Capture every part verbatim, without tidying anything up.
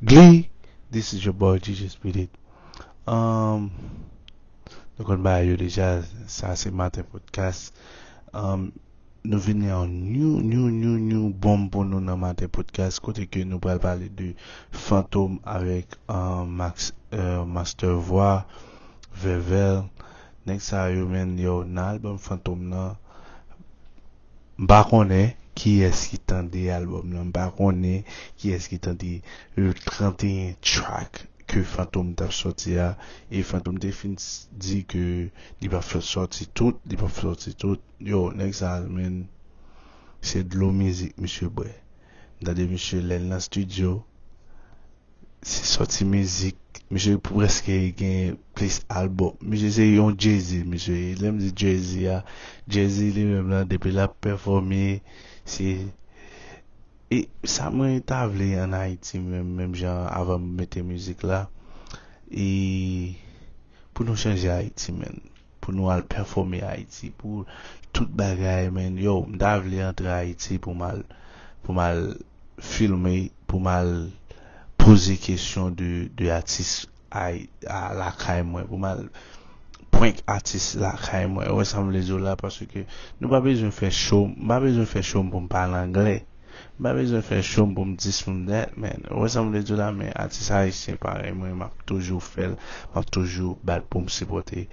Glee, this is your boy G J Spirit. Um, nou konn bagay yo deja, sa se Maten Podcast. Um, nou vini an new, new, new, new bomb pou nou nan Maten Podcast, kote ke nou pral pale de Fantom avèk, um, Max, uh, Master Voix, Vèvèl. Nèg sa yo, men, yo, nan album Fantom nan, m pa konnen kiyès ki tande album nan, m pa konnen kiyès ki tande le trant e en track ke Fantom t ap sòti a, e Fantom te fin s- di ke li p ap fè sòti tout, li p ap sòti tout. Yo, nèg sa, men, se dlo mizik misye bwè. M tande misye lè l nan studio, se sòti mizik. Misye prèske gen plis album. Misye se yon Jay-Z, misye. Lè m di Jay-Z a, Jay-Z li menm nan, depi l ap pèfòme, se. E sa mwen ta vle an Ayiti menm, menm jan avan m mete mizik la. E pou nou chanje Ayiti, men. Pou nou al pèfòme Ayiti, pou tout bagay, men. Yo, m ta vle antre Ayiti pou m al, pou m al filme, pou m al poze kesyon de, de atis ay, a lakay mwen, pou m al prank atis lakay mwen. Ou wè sa m vle di w la, paske nou pa bezwen fè show, m pa bezwen fè show m pou m pale anglè. M pa bezwen fè show m pou m dis moun that, man. Ou wè sa m vle di w la, men atis ayisyen parèy mwen, m ap toujou fè l, m ap toujou bat pou m sipòte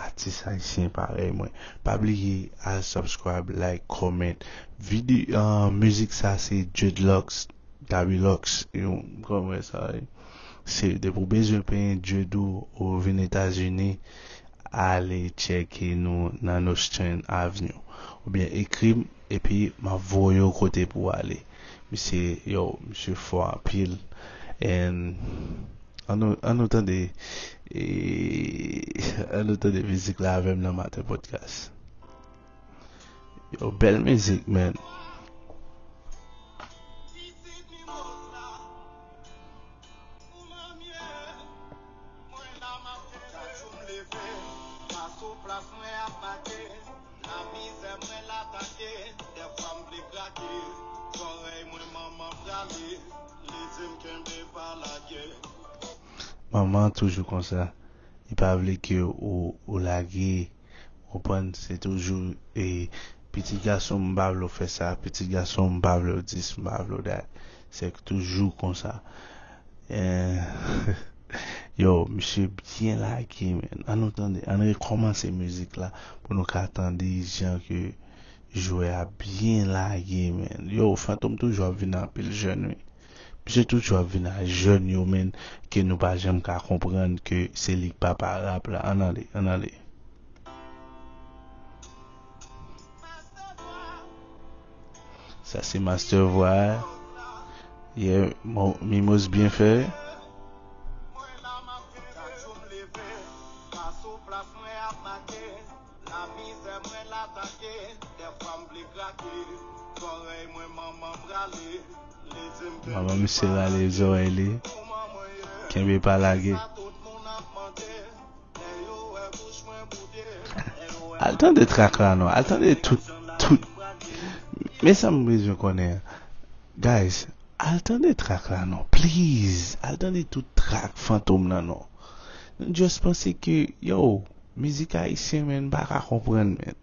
atis ayisyen parèy mwen. Pa bliye al subscribe, like, comment. Vide, uh, mizik sa se Dreadlocks, Dabilocks, yo, kòman sa ye? Se depi w bezwen penyen dread ou, ou vin Etazini, ale tcheke nou nan Nostrand Avenue. Oubyen ekri m, epi m ap voye w kote pou w ale. Misye, yo, misye fò anpil. And ann nou, ann nou tande, e, ann nou tande mizik la avè m nan Maten Podcast. Yo, bèl mizik, man. Manman toujou konsa. Li pa vle ke ou, ou lage. Ou konprann? Se toujou, e, pitit gason m, m pa vle w fè sa, pitit gason m, m pa vle w dis, m pa vle w dat. Se toujou konsa. Eh, yo, misye byen lage, man. Ann nou tande, ann rekòmanse mizik la pou nou ka tande jan ke jwè a byen lage, man. Yo, Fantom toujou ap vin anpil jèn, wi. Misye toujou ap vin ak jèn yo, man, ke nou pa janm ka konprann ke se li k papa rap la. Ann ale, ann ale. Sa se Master Voix. Yeah, Mo- Mimos byen fè. Manman misye rale zòrèy li. Kenbe pa lage. Al tande trak la non. Al tande tout, tout. Men sa m bezwen konnen. Guys, al tande trak la non. Please. Al tande tout trak Fantom nan non. Nou just panse ke, yo, mizik ayisyen, men, m pa ka konprann, men.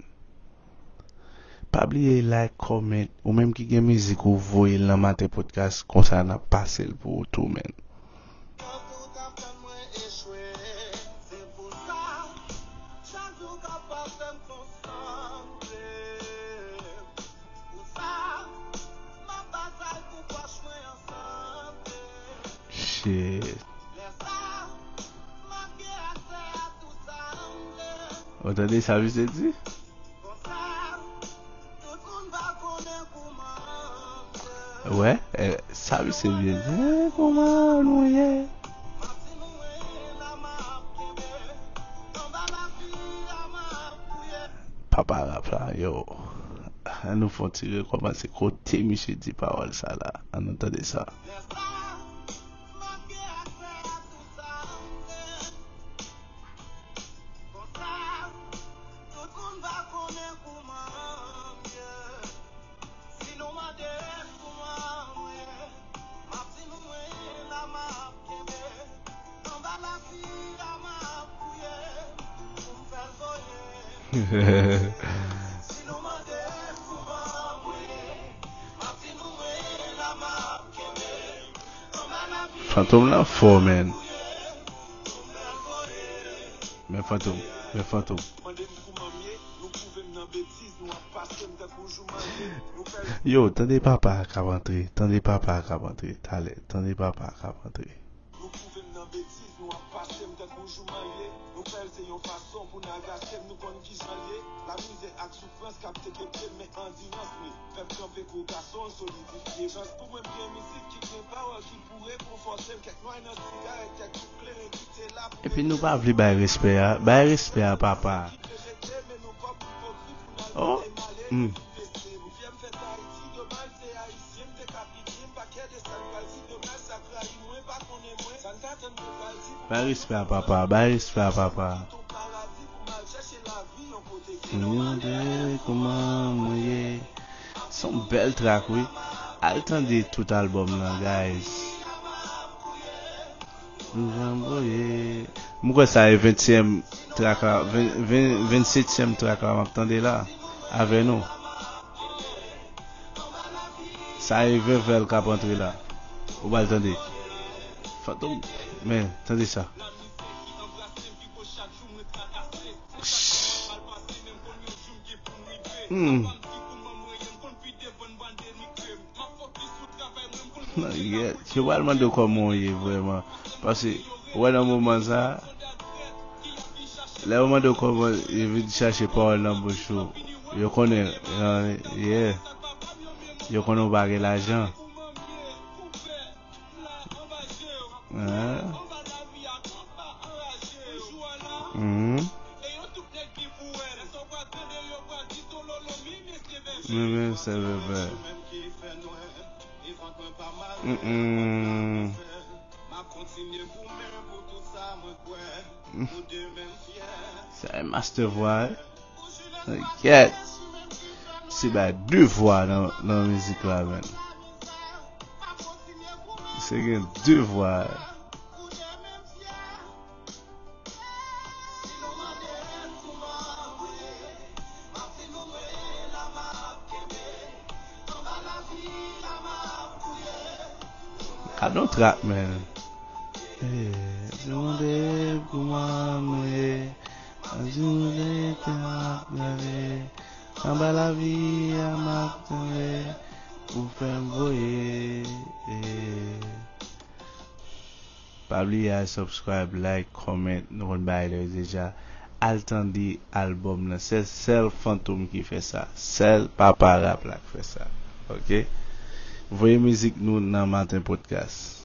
Pa bliye like, comment, ou menm ki gen mizik ou voye l nan Maten Podcast, konsa n ap pase l pou ou tou, men. Shit. Ou tande sa misye di? Wè, eh, sa misye vle di? Eh, kòman nou ye? Papa rap la, yo. Ann nou fè yon ti rekòmanse kote misye di pawòl sa la. Ann nou tande sa. Fantom lan fò, man. Men Fantom, men Fantom. Yo, tande papa a k ap antre, tande papa a k ap antre, talè, tande papa a k ap antre. Epi nou pa vle bay respè a, bay respè a papa. Oh, hmm. Bay respè a papa, bay respè a papa. Mwen mande kouman mwen ye. Se yon bèl track, wi. Al tande tout albòm nan, guys. Nou janboye. Mwen kwè sa e ventyèm track la, ven, ven, vennsetyèm track la m ap tande la avè nou. Sa e Vèvèl k ap antre la. Ou pral tande. Fantom. Men, tande sa. Hmm. Yeah. Yo pral mande w kòman w ye vrèman. Paske, ou wè nan moman sa, lè yo mande w kòman, yo vin chache pawòl nan bouch ou. Yo konnen, uh, yeah. Yo konnen w pa gen lajan. Hein? Mhm. Men, men, se vre, vre. Mm-mm. Sa e master vwa, eh. Gèt. Se bay de vwa nan, nan mizik la, menm. Se gen de vwa. Gad yon trak, menm. Eh, demande kouman mwen ye. Anjou lete m ap gade. Anba lavi a m ap tonbe. Ou fè m voye. Eh. Pa bliye al subscribe, like, comment. Nou konn bagay la yo deja. Al tande albòm nan. Se sèl Fantom ki fè sa. Sèl papa rap la k fè sa. Ok? Voye mizik nou nan Maten Podcast.